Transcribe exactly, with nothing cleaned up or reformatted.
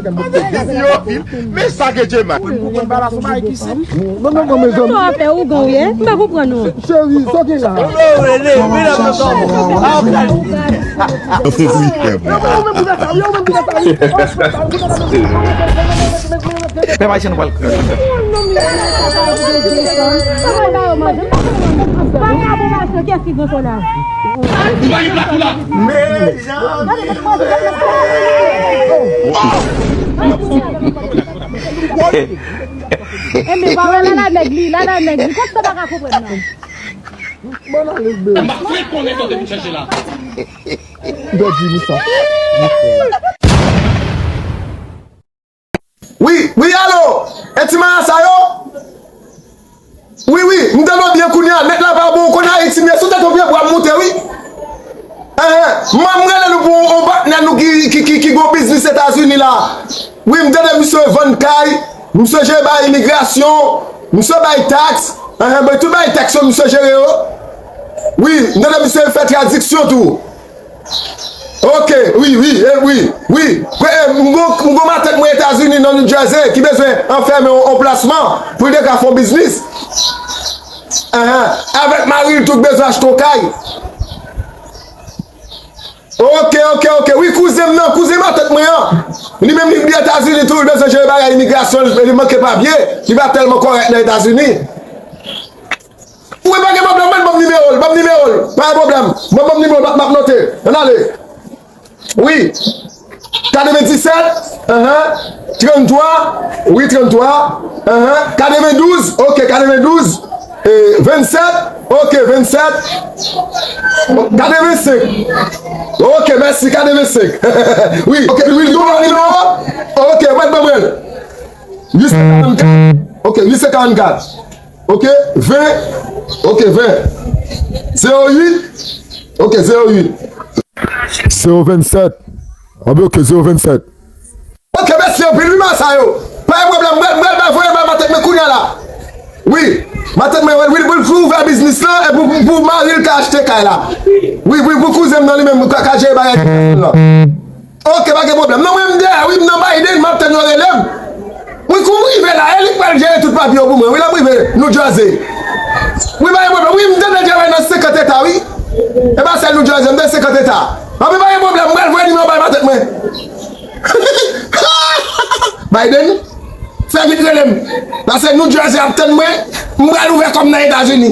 Yo, men sa ke Djema. Mwen konprann pa la sou bagay ki se. Non, non, non, mezanmi. Sa w ap fè, ougan w ye? M pa konprann ou. Cheri, sa w gen la? Wi, frè mwen. Pèp Ayisyen, nou pral. Enben, pa wè lala nèg li, lala nèg li. Kòm sa pa ka konprann nan. Bon, ale, bebe. M ap fè konnen sa w te vin chèche la. M pèdi li sa. Wi, wi, alo! E ti marasa yo? Wi, wi, m tande w byen kounye a, nèt la pa bon, w konn Ayiti m ye, sou tèt yon pye bwa m moute, wi. Enhen, m, m rele nou pou yon patnè nou ki, ki, ki, ki gon biznis Etazini la. Wi, m tande misye vann kay, misye jere bay imigrasyon, misye bay taks, enhen, bay tout bay taks yo, misye jere yo. Wi, m tande misye fè tradiksyon tou. Ok, wi, wi, e, wi, wi. Kwe, e, m gon, m gon matant mwen Etazini nan New Jersey ki bezwen anfèmen on, on plasman pou l te ka fè on biznis. Ahan, avèk mari l tou k bezwen achte on kay. Ok, ok, ok. Wi, kouzen m nan, kouzen matant mwen an. Li menm li, li Etazini tou, li bezwen jere bagay imigrasyon, li, li manke papye, li pa tèlman kòrèk nan Etazini. Wi, pa gen pwoblèm, mwen ban m nimewo l, ban m nimewo l. Pa gen pwoblèm. Mwen ban m nimewo l, m ap, m ap note. Ann ale. Wi. Katrevenndisèt, ahan, tranntwa, wi, tranntwa, ahan, katrevendouz, ok, katrevendouz, e, vennsèt, ok, vennsèt, katrevensenk. Ok, mèsi, katrevensenk. Wi, ok, wi, wi, nimewo. Ok, mwen ban mwen. Uit san karannkat. Ok, uit san karannkat. Ok, ven. Ok, ven. Zewo uit. Ok, zewo uit. Zewo vennsèt. Anben, ok, zewo vennsèt. Ok, mèsi anpil, wi, masa yo. Pa gen pwoblèm, mwen, mwen, mwen voye bay matant mwen kounye a la. Wi, matant mwen, wi, wi, pou, pou ouvè biznis lan, e pou, pou, pou mari l ka achte kay la. Wi, wi, pou kouzen m nan li menm, ka, ka jere bagay la. Ok, pa gen pwoblèm. Non, mwen, m dèyè, wi, m nan Biden, m ap tann yo rele m. Wi, kou m rive la, e li k pral jere tout papye yo pou mwen. Wi, lè m rive New Jersey. Wi, pa gen pwoblèm. Wi, m tande l travay nan senkant eta, wi. E pa sèl New Jersey, m nan senkant eta. Anben, pa gen pwoblèm, m pral voye nimewo bay matant mwen. Biden, fè vit rele m. Paske New Jersey ap tann mwen, m pral ouvè kò m nan Etazini.